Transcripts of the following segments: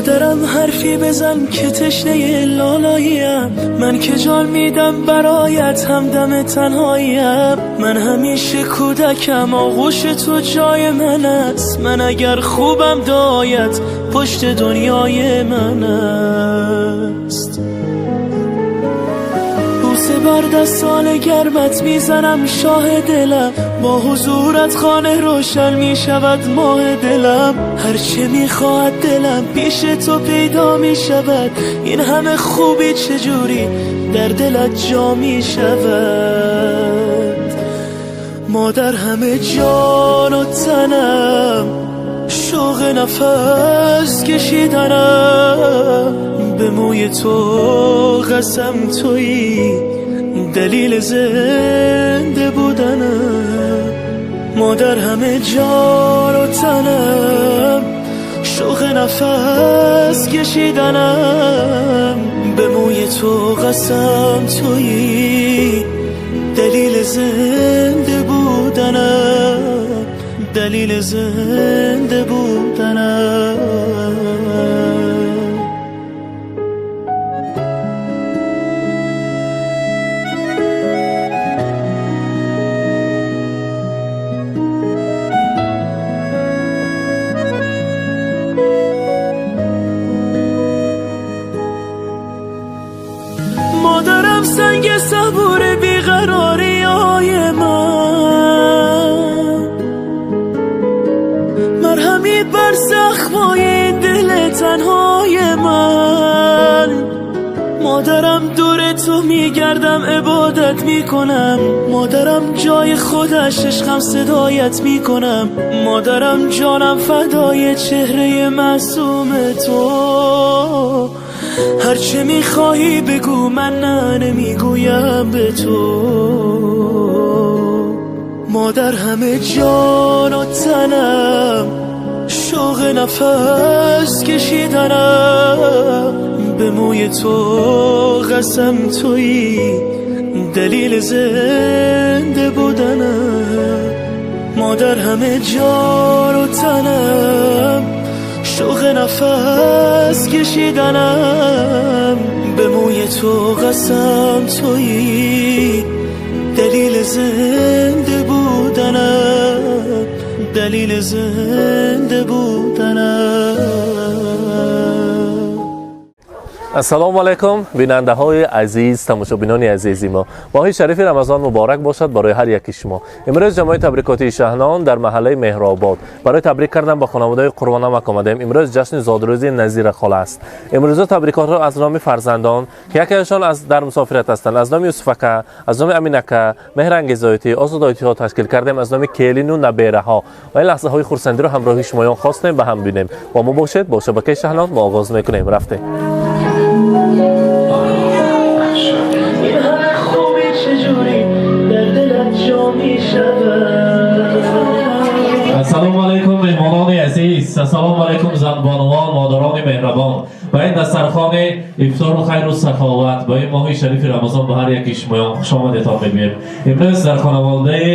مادرم حرفی بزن که تشنه لالاییم، من که جان میدم برایت همدم تنهاییم. من همیشه کودکم، آغوش تو جای من است. من اگر خوبم دایت پشت دنیای من است. بوسه بر دستان گرمت میزنم شاه دلم، با حضورت خانه روشن میشود ماه دلم. هرچه میخواهد دلم پیش تو پیدا میشود، این همه خوبی چجوری در دلت جا میشود. مادر همه جان و تنم، شوق نفس کشیدنم، به موی تو قسم تویی دلیل زنده بودنم. مادر همه جان و تنم، شوق نفس کشیدنم، به موی تو قسم تویی دلیل زنده بودنم، دلیل زنده بودنم. مادرم سنگ صبور بیقراری های من، مرهمی بر زخمای دل تنهای من. مادرم دور تو میگردم عبادت میکنم، مادرم جای خودش عشقم صدایت میکنم. مادرم جانم فدای چهره معصوم تو، هرچه میخواهی بگو من نه نمیگویم به تو. مادر همه جان و تنم، شوق نفس کشیدنم، به موی تو قسم تویی دلیل زنده بودنم. مادر همه جان و تنم، شوق نفس کشیدنم، به موی تو قسم تویی دلیل زنده بودنم، دلیل زنده بودنم. Ассалому алайкум, бинандаҳои азиз, тамошобинони азизи мо. Моҳи шарифи Рамазон муборак бошад барои ҳар яки шумо. Имрӯз ҷамоаи табрикотии Шаҳнон дар маҳаллаи Меҳробод барои табрик кардан ба хонаводаи Қурбонамак омадем. Имрӯз ҷашни зодрӯзи Назира хола аст. Имрӯза табрикотро аз номи фарзандон, ки якеашон аз дар мусофират ҳастанд, аз номи Юсуфака, аз номи Аминака, Меҳрангезоитӣ, Озодоитиҳо ташкил кардем, аз номи келину набераҳо. Ва ин лаҳзаҳои хурсандиро ҳамроҳи шумоён хостем ба ҳам бинем. Бо мо бошед, бо шабакаи Шаҳнон мо оғоз мекунем. Рафтем. این همه خوبی چجوری در دلت جا می شود. Ассалому алайкум, меҳмонони азиз, ассалому алайкум, занбонувон, модарони меҳрабон. Ба ин дастархони ифтору хайру саховат, ба ин моҳи шарифи Рамазон ба ҳар яки шумоён хушомадетон мегӯем. Имрӯз дар хонаводаи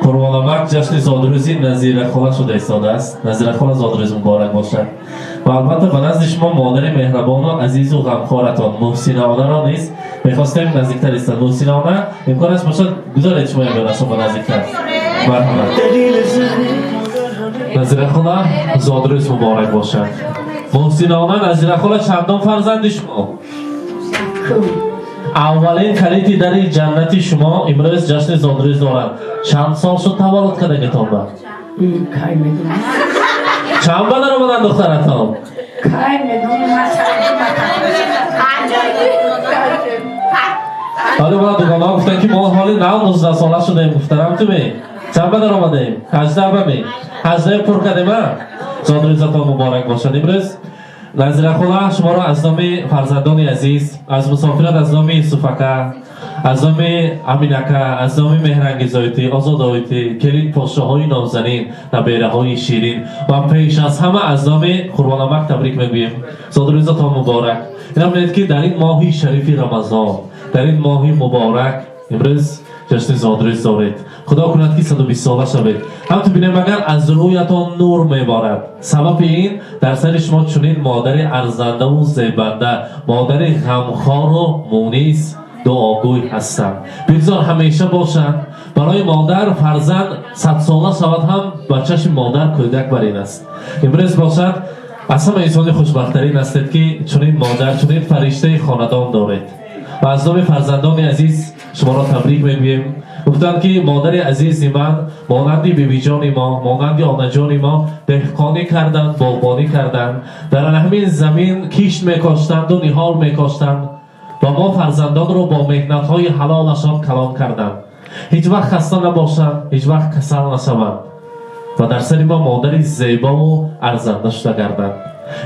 Қурбонамак ҷашни зодрӯзи Назира хола шуда истодааст. Назира хола, зодрӯз муборак бошад. Ва албатта ба назди шумо модари меҳрабону азизу ғамхоратон Муҳсина онаро низ мехостем наздиктар истад. Муҳсина она, имконаш бошад, гузоред шумо ёнашон ба наздиктар. Марҳамат. دلیل زنده Назира хола, зодрӯз муборак бошад. Муҳсина она, Назира хола чандон фарзанди шумо? Аввалин калиди дари ҷаннати шумо имрӯз ҷашни зодрӯз дорад. Чанд сол шуд таваллуд кардагитон ба? Кай медонам. Чанд ба даромаданд духтаратон? Кай медонам. Ҳоло ман дугонаҳо гуфтанд, ки мо ҳоли нав 19 сола шудаем, гуфтарам ту ме? Чанд ба даромадаем? 18 ба ме? 18 пур кардем, а? Зодрӯзатон муборак бошад. Имрӯз Назира хола шуморо аз номи фарзандони азиз, аз мусофират, аз номи Юсуфака, аз номи Аминака, аз номи Меҳрангезоитӣ, Озодоитӣ, келин подшоҳои нозанин, набераҳои ширин ва пеш аз ҳама аз номи Қурбонамак табрик мегӯем. Зодрӯзатон муборак. Ина бинед, ки дар ин моҳи шарифи Рамазон, дар ин моҳи муборак имрӯз ҷашни зодрӯз доред. Худо кунад ки 120 сола шавед. Ҳамту бинем агар аз рӯятон нур меборад. Сабаби ин дар сари шумо чунин модари арзандаву зебанда, модари ғамхору мунис, дуогӯй ҳастанд. Бигзор ҳамеша бошанд. Барои модар фарзанд 100 сола шавад ҳам ба чашми модар кӯдак бар ин аст. Имрӯз бошад аз ҳама инсони хушбахттарин ҳастед, ки чунин модар, чунин фариштаи хонадон доред. Ва аз номи фарзандони азиз шуморо табрик мегӯем. Гуфтанд, ки модари азизи ман монанди бибиҷони мо, монанди онаҷони мо деҳқонӣ карданд, боғбонӣ карданд, дар ҳамин замин кишт мекоштанду ниҳол мекоштанд ва мо фарзандонро бо меҳнатҳои ҳалолашон калон карданд. Ҳеҷ вақт хаста набошанд, ҳеҷ вақт касал нашаванд ва дар сари мо модари зебову арзанда шуда гарданд.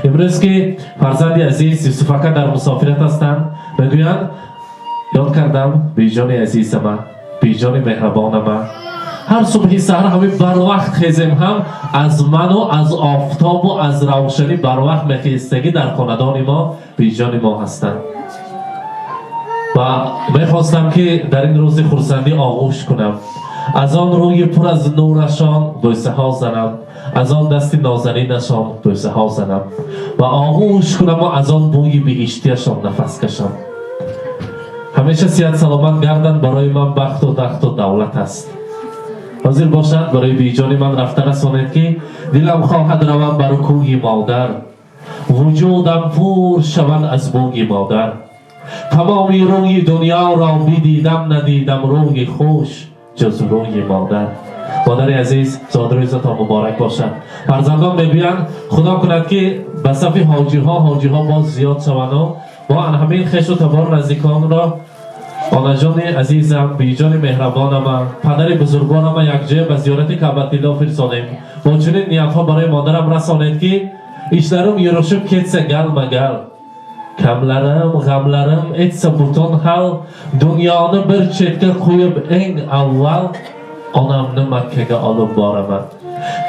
Имрӯз ки фарзанди азиз Юсуфака дар мусофират ҳастанд, мегӯянд: ёд кардам биҷони азизама, биҷони меҳрабонама. Ҳар субҳи саҳар ҳамин барвақт хезем ҳам аз ману аз офтобу аз равшанӣ барвақт мехестагӣ дар хонадони мо биҷони мо ҳастанд. Ва мехостам, ки дар ин рӯзи хурсандӣ оғӯш кунам, аз он рӯи пур аз нурашон бӯсаҳо занам, аз он дасти нозанинашон бӯсаҳо занам ва оғӯш кунаму аз он бӯи биҳиштияшон нафас кашам. Ҳамеша сиҳат саломат гарданд, барои ман бахту дахту давлат аст. Ҳозир бошад, барои биҷони ман рафта расонед, ки дилам хоҳад равам бар кӯи модар, вуҷудам пур шавад аз бӯи модар. Тамоми рӯи дунёро бидидам, надидам рӯи хуш ҷуз рӯи модар. Модари азиз, зодрӯзатон муборак бошад. Фарзандон мегӯянд, худо кунад, ки ба сафи ҳоҷиҳо ҳоҷиҳо боз зиёд шаванду мо ан ҳамин хешу табор наздиконро, онаҷони азизам, биҷони меҳрабонама, падари бузургворама якҷоя ба зиёрати Каъбатилло фирсонем. Бо чунин ниятҳо барои модарам расонед, ки ishlarim yurishib ketsa galma-gal, kamlarim, g'amlarim etsa butun hal, dunyoni bir chetga qo'yib eng avval onamni Makkaga olib boraman.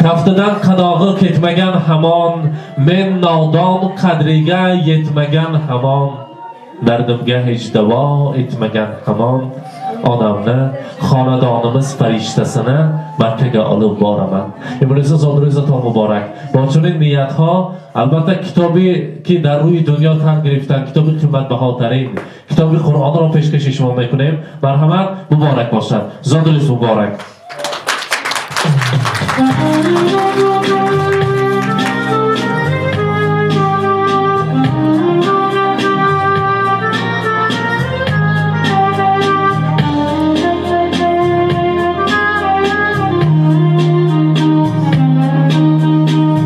Kaftidan qanog'i ketmagan hamon, men nodon qadriga yetmagan hamon, dardimga hech davo etmagan hamon, onamni, xonadonimiz farishtasini Makkaga olib boraman. Имрӯза зодрӯзатон муборак. Бо чунин ниятҳо албатта китобе ки дар рӯи дунё тан гирифтан, китоби қиматбаҳотарин, китоби Қуръонро пешкаши шумо мекунем. Марҳамат, муборак бошад, зодрӯз муборак.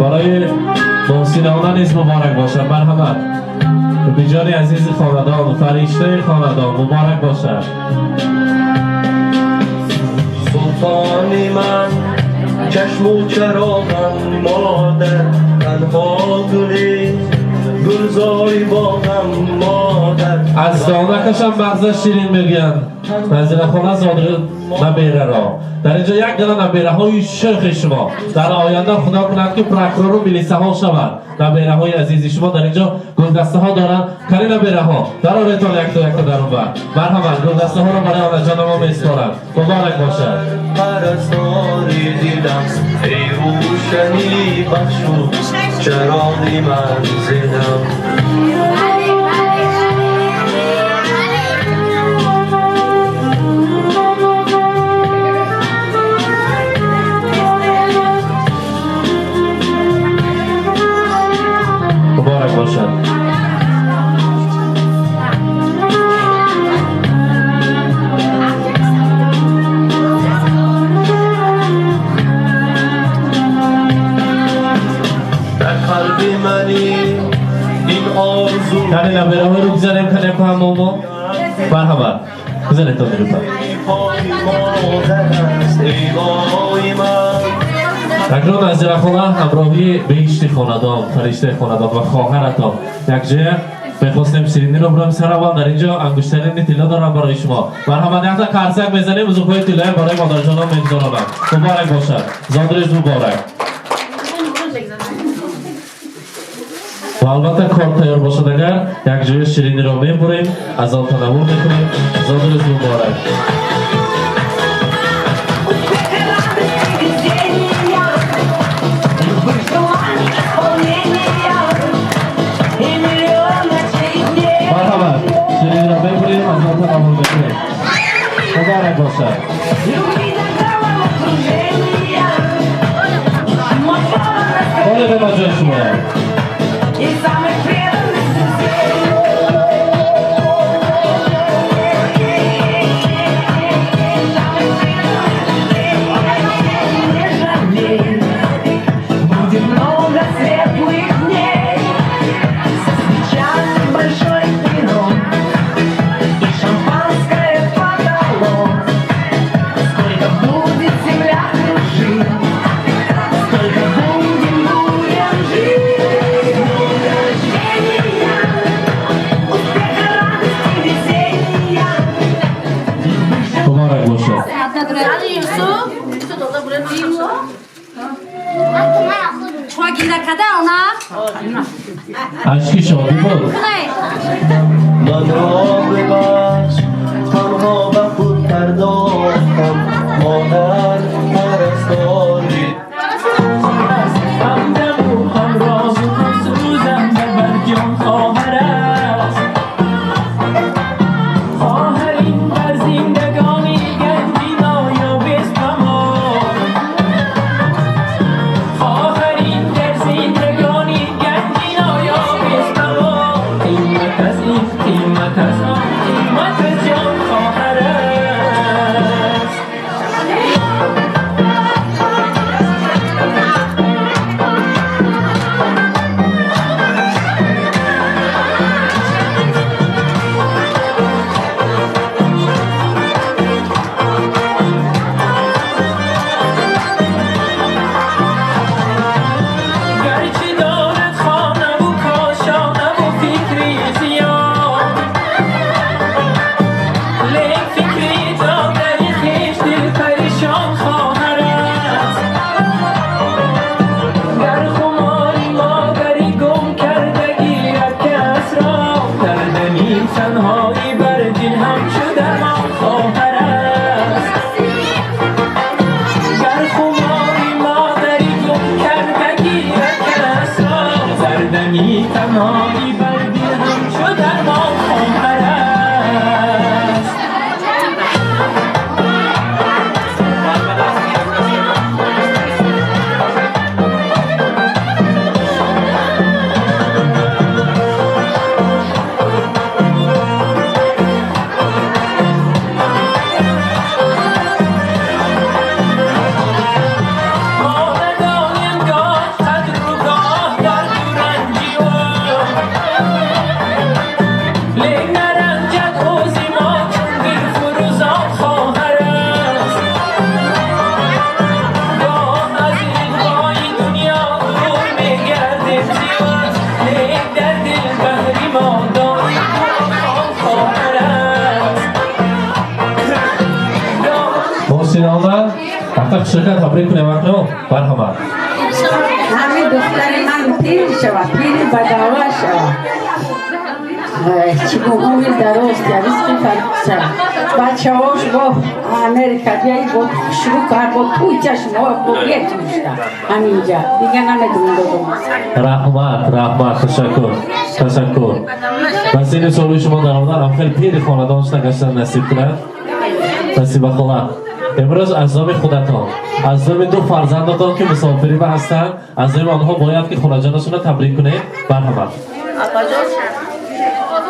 Барои муҳсинона низ муборак бошад. Марҳамат, биҷони азизи хонадон, фариштаи хонадон, муборак бошад. Султони ман, чашму чароғам модар, танҳо гули гулзори боғам модар. Аз донакашам мағза ширин мегӯянд. Назирахона зодри набераро дар инҷо як гала набераҳои шӯхи шумо дар оянда худо кунад, ки прокурору милисаҳо шаванд. Набераҳои азизи шумо дар инҷо гулдастаҳо доранд. Кани набераҳо, дароретон якто якто дар он. Марҳамат, гулдастаҳоро барои онаҷонамо меспоранд. Муборак бошад. Парастори дилам, эй рӯшанӣ бахшу чароғи манзилам. Муборак бошад. Дар қалби мани ин орзу. Кани набераҳоро бизанем, кане ҳамомо. Марҳамат, бизанед то нилуфар. Пои модар аст, эй вой ман. Акнун Назирахона ҳамроҳии беҳишти хонадон, фариштаи хонадон ва хоҳаратон якҷоя мехостем шириниро бурам. Сараввал дар инҷо ангуштарини тилло дорам барои шумо. Марҳамат, якта қарсак мезанем. Узукҳои тиллоя барои модарҷонон мегузоронам. Муборак бошад, зодрӯз муборак. Ва албатта кор тайёр бошад агар, якҷоя шириниро мебурем, аз он танаввул мекунем. Зодрӯз муборак. бошад. Боле ба ҷои шумо. Ашки шодӣ буд. Манро бибахш, танҳо ба худ пардохтам, модар парастори. Ҳамдаму ҳамрозу ҳамсӯзам бар ҷон хоҳар аст. Хоҳар ин бар зиндагонӣ ганҷи ноёб аст ба мо. Хоҳар ин дар зиндагонӣ ганҷи ноёб аст ба мо. Қимат аз ин, қимат аз он, қимат аз ҷон хоҳар аст. Гарчи дорад хонаву кошонаву фикри зиёд, лек фикри додари хеш дилпаришон хоҳар аст. Дар хумори модари гум карда гирад кас ро, дар дами танҳоӣ бар дил ҳамчу дармон хоҳар аст. Дар хумори модари гум карда гирад кас ро, дар дами танҳоӣ бар дил ҳамчу дармон хоҳар аст. ما ندانیم گاه قدر و گاه درد و رنجی و لیک نرنجد حوض ما چون دل فروزان خواهر است. گاه از اغوای دنیا دور می‌گردیم زیاد، لیک در دل بهری ما دایم دعاخوان خواهر است. Муҳсинона, рафта хушракат табрик кунем акнун. Марҳамат. Ҳамин духтари ман пир шавад, пири бадава шавад. Чӣ гум, умри дароз, ризқи фарқ. Бачаҳош бо Америка биёи, бо хушрӯ кар, бо туйча шумо бо бетушта ҳаминҷа. Дига намедонам додом. Раҳмат, раҳмат, ташаккур, ташаккур. Ба синни соли шумо даромадан ҳам хеле пири хонадон шуда гаштан насиб кунад. Насиба хола, имрӯз аз номи худатон, аз номи ду фарзандатон ки мусофирӣ ба ҳастанд, аз номи онҳо бояд ки хонаҷонашонро табрик кунед. Марҳамат. Апаҷон,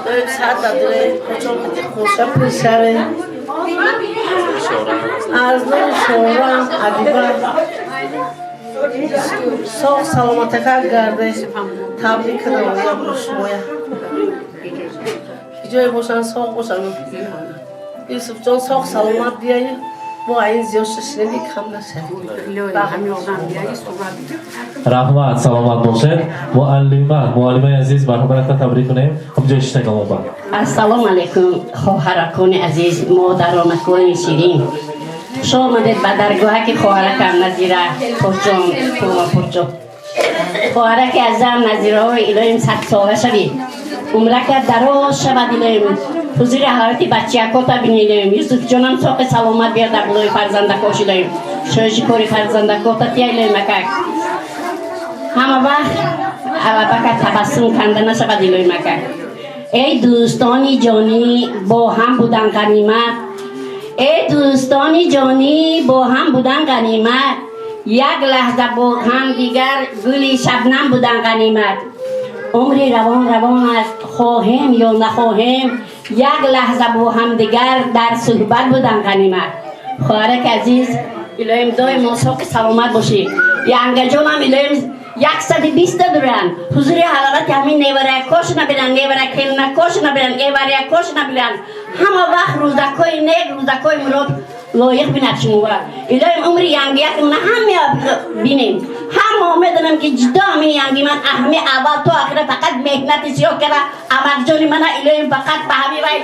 доим саат надорем, хучон хуша пешавем. Аз номи шорам Адиба соғ саломатака гарде табрик кардам шумоя. Ҷое бошанд, соғ бошанд. Юсуфҷон соғ саломат биёед. Мо ин зиёд шишинем, кам нашавем. Раҳмат, саломат бошед. Муаллима, муаллимаи азиз, марҳамат, рафта табрик кунем. Ҳамҷои шиштагон ба. Ассалому алайкум, хоҳаракони азиз, модаронакони ширин. Хуш омадед ба даргоҳаки хоҳаракам Назира Пурҷон, Пурҷон. Хоҳараки азам Назираҳои илоҳим садсола шавед. Умрака дароз шавад илоҳим. Ҳузури ҳаловати бачиякота бини илоҳим. Юсуфҷонам соқи саломат биёд дар болои фарзандакош илоҳим. Шоиши кори фарзандакота тия илоҳим акак. Ҳама вақт алабака табассум канда нашавад илоҳим акак. Эй дӯстони ҷонӣ, бо ҳам будан ғанимат. Эй дӯстони ҷонӣ, бо ҳам будан ғанимат, як лаҳза бо ҳам дигар гули шабнам будан ғанимат. Умри равон равон аст, хоҳем ё нахоҳем, як лаҳза бо ҳамдигар дар суҳбат будан ғанимат. Хоҳарак азиз, илоҳим доимо соқи саломат бошӣ. Янгаҷонам илоҳим 120 дуранд. Ҳузури ҳаловати ҳамин неваракош набинанд, неваракелнакош набинанд, эварякош набинанд. Ҳама вақт рӯзакҳои нек, рӯзакҳои мурод лоиқ бинад шуморо. Илоҳим умри янгиякмона ҳама бинем. Ҳама медонам ки ҷиддо ҳамин янги ман аҳми аввал то охира фақат меҳнати зиёд карда. Амакҷони мана илоҳим фақат ба ҳами вай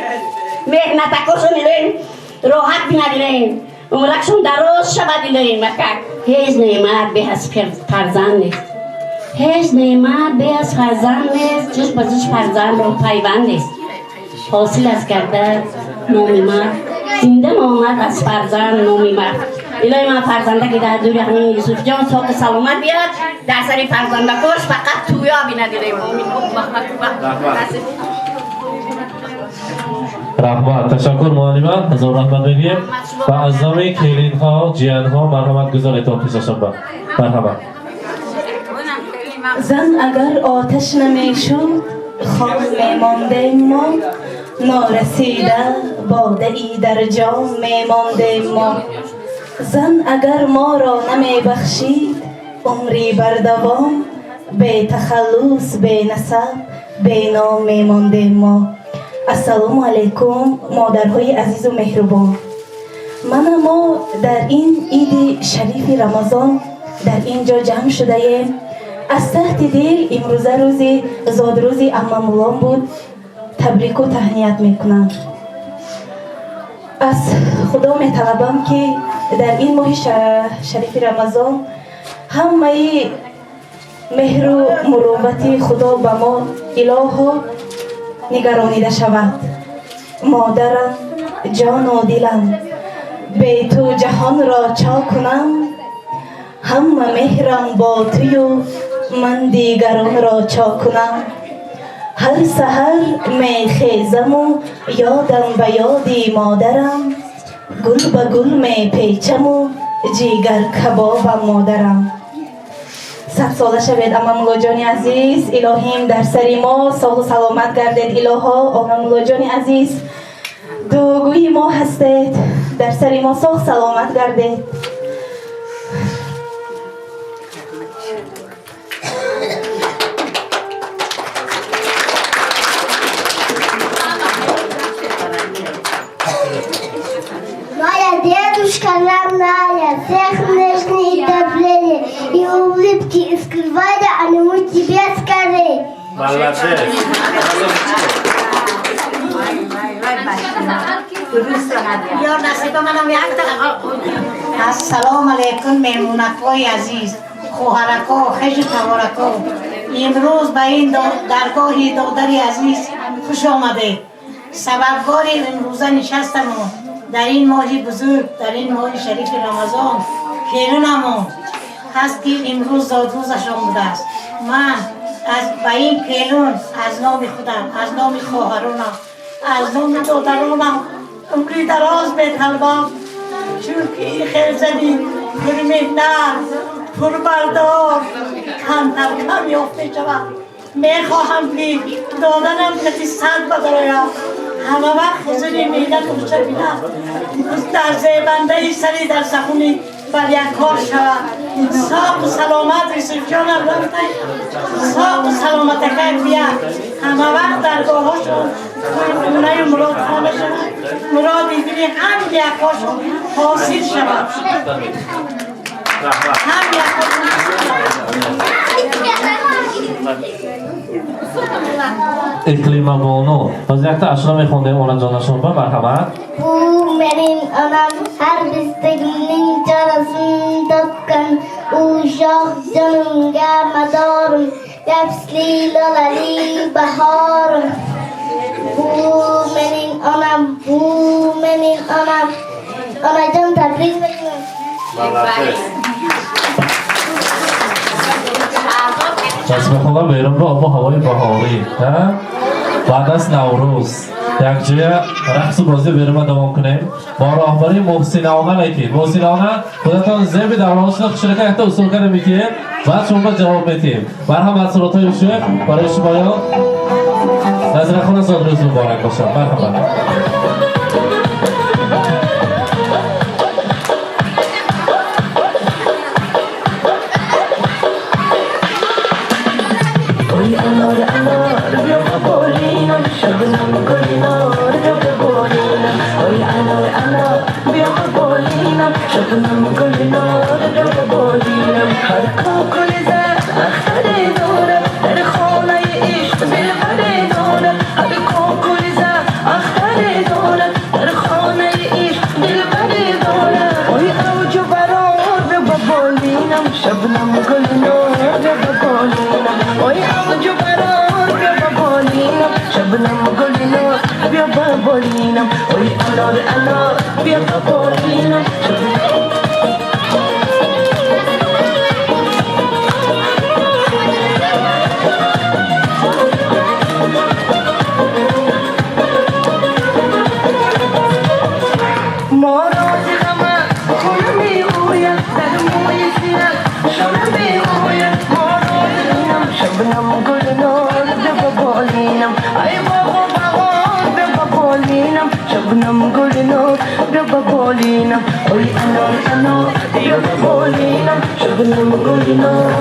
меҳнатакошон илоҳим роҳат бинад, илоҳим умракшон дароз шавад, илоҳим ака. Ҳеҷ неъмат бе аз фарзанд нест. Ҳеҷ неъмат бе аз фарзанд нест, ҷуз ба ҷуз фарзандро пайванд нест. Ҳосил аз гардад номи мард, зинда монад аз фарзанд номи мард. Илоҳи ман фарзандаки дар дури ҳамин Юсуфҷон соқи саломат биёд, дар сари фарзандакош фақат тӯё бинад, илоҳим. Омин. Раҳмат, ташаккур муаллима, ҳазор раҳмат мегӯем ва аз номи келинҳо, ҷиянҳо марҳамат гузоред то писашон ба марҳамат. Зан агар оташ намешуд, хом мемондем мо, норасида бодаи дар ҷом мемондем мо. Зан агар моро намебахшид умри бардавом, бетахаллус, бенасаб, беном мемондем мо. Ассалому алайкум, модарҳои азизу меҳрубон. Мана мо дар ин иди шарифи Рамазон дар ин ҷо ҷамъ шудаем. Аз таҳти дил имрӯза рӯзи зодрӯзи аммамуллом буд, табрику таҳният мекунам. Аз Худо металабам, ки дар ин моҳи шарифи Рамазон ҳамаи меҳру муруввати Худо ба мо илоҳо нигаронида шавад. Модарам, ҷону дилам, бе ту ҷаҳонро чо кунам, ҳама меҳрам бо тую ман дигаронро чо кунам. Ҳар саҳар мехезаму ёдам ба ёди модарам, гул ба гул мепечаму ҷигар кабобам модарам. 100 сола шавед, амамуллоҷони азиз, илоҳим дар сари мо соғу саломат гардед. Илоҳо, амамуллоҷони азиз, дуогӯи мо ҳастед, дар сари мо соғ саломат гардед. Моя дедушка родная, всех нежные давление и улыбки скрывая, а не мы тебе скорей. Молодец. Ё насиба манам якта. Ассалому алайкум, меҳмонакҳои азиз, хоҳарако, хешу таборако. Имрӯз ба ин даргоҳи додари азиз хуш омадед. Сабабгори имрӯза нишастамон дар ин моҳи бузург, дар ин моҳи шарифи Рамазон келинамон ҳаст, ки имрӯз зодрӯзашон будааст. Ман аз ба ин келун аз номи худам, аз номи хоҳаронам, аз номи додаронам умри дароз металбам, чунки ин хел зани пурмеҳнат, пурбардор камтар кам ёфт мешавад. Мехоҳам, ки додарам кати сад бадарояд, ҳама вақт ҳузури меҳнату хуша бинад, дар зебандаи сари дар сахуни бар як кор шавад. Соқу саломат Юсуфҷонам рафта, соқу саломатакак бия. Ҳама вақт даргоҳҳошон хонаи муродхона шавад, муроди дили ҳам якҳошон ҳосил шавад, ҳам якҳошон. Иқлима бону, ҳозир якта ашура мехондем онаҷонашон ба марҳамат. Bu mening onam, har bistagimning chorasini topgan. U shoh jonimga madorim, gapsli lolali bahorim. Bu mening onam, bu mening onam. Onajon, tabrik qilaman. Молодец. Насиба хола берун ба обу ҳавои баҳорӣ, баъд аз Наврӯз. Якҷоя рақсу бозӣ берума давом кунем бо роҳбарии Муҳсина она. Лекин Муҳсина она, худатон зеби давроншуна хушрака якта усул карда метиҳем, баъд шумо ба ҷавоб метиҳем. Марҳамат, суратҳои шӯх барои шумоён. Назирахона, зодрӯз муборак бошад, марҳамат. Ой, анор, анор, бیا به بالینم، شبنم گل نار، بیا به بالینم. ой, анор, анор, бیا به بالینم، شبنم گل نار، بیا به بالینم. هر کاکل زد اختر دارم، در خانه عشق دلبر دارم. هر کاکل زد اختر دارم، در خانه عشق دلبر دارم. ой, اوج و برار، بیا به بالینم، شبنم گل نار، بیا به بالینم. ой, اوج و برار، بیا به بالینم، شبنم گل نار، بیا به بالینم. ой, انار، انار، بیا به بالینم، شبنم. ما راز غمت خونه می اوید، در موی سیرت شانه می اوید. ما راز غمم، شبنم گل نار، بیا به بالینم. ای باغ و بهار، بیا به بالینم، شبنم گل نار، بیا به بالینم. ой, انار، انار، بیا به بالینم، شبنم گل نار.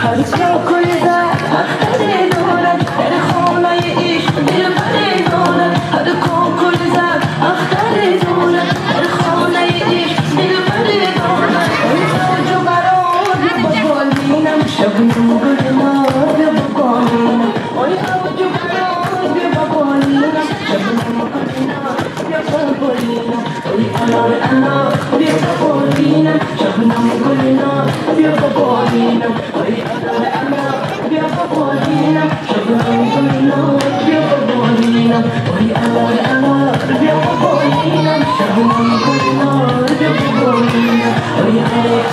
هر کاکل زد اختر دارد، در خانه عشق دلبر دارد. هر کاکل زد اختر دارد، در خانه عشق دلبر دارد. ای اوج و برار، بیا به بالینم، شبنم گل نار، بیا به بالینم. ای اوج و برار، بیا به بالینم، شبنم گل نار، بیا به بالینم. ای انار، انار، بیا به بالینم، شبنم گل نار، بیا به بالینم. ای انار، انار، بیا به بالینم، شبنم گل نار، بیا به بالینم. ای انار، انار، بیا به بالینم، شبنم گل نار، بیا به بالینم. ای انار،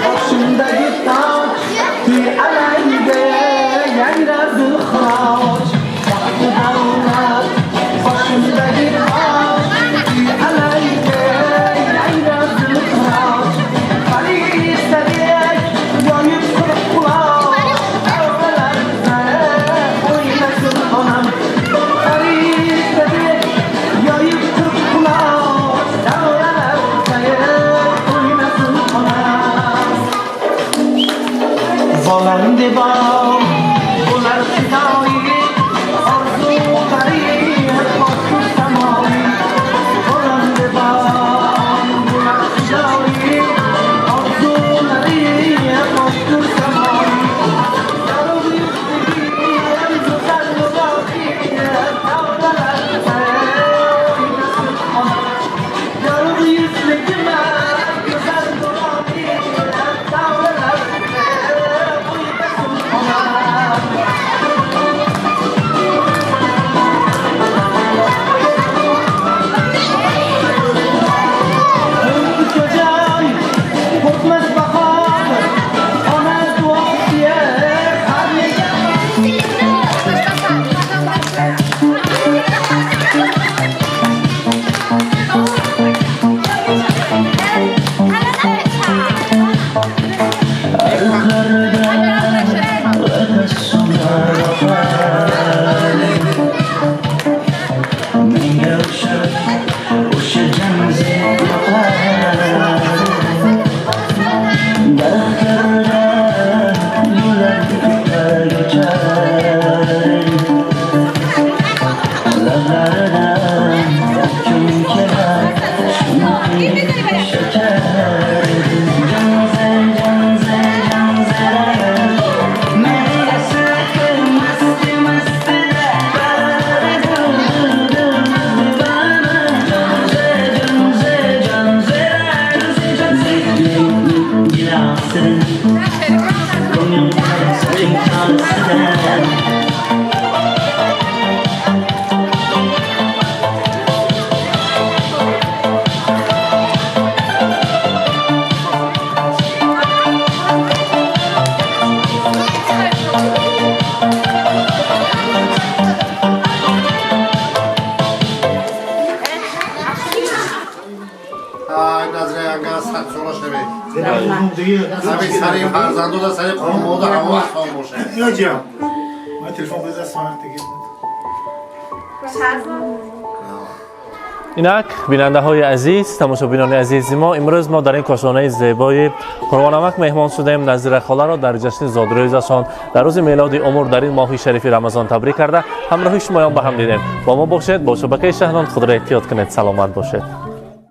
Boshimdagi toj kuy alanga yangradi xiroj baxtli davlat boshimdagi toj kuy alanga yangradi xiroj farishtadek yoyib qirq quloq davralar sari o'ynasin onam farishtadek yoyib qirq quloq davralar sari o'ynasin onam bolam deb bo'lar fidoyi orzulari pokur samoyi bolam deb bo'lar fidoyi orzulari pokur samoyi yorug' yuzligim go'zal nuroyi davralar sari o'ynasin onam yorug' yuzligim go'zal nuroyi davralar sari o'ynasin onam. Ukajon qo'rqmas bahor ona duosiya har yegan. Ariqlarda tabassumlar oqar menga o'xshab o'sha jamzid yoqar daraxtlarda gullar o'char lablaridan kim kelar shuni shakar janze janze janzelar menga masti masti janze janze janzelar gilasin Ko'nglim soching tolasidan. Назира янга 100 сола шавед. Ҳамин сари фарзандода, сари қонбода ҳама вақт сон бошед. Ёҷам. Ман телефон беза сонат диге. Инак, бинандаҳои азиз, тамошобинони азизи мо, имрӯз мо дар ин кошонаи зебои Қурбонамак меҳмон шудем. Назира холаро дар ҷашни зодрӯзашон, дар рӯзи мелоди умр, дар ин моҳи шарифи Рамазон табрик карда, ҳамроҳи шумоён ба ҳам дидем. Бо мо бошед, бо шабакаи Шаҳнон. Худро эҳтиёт кунед, саломат бошед.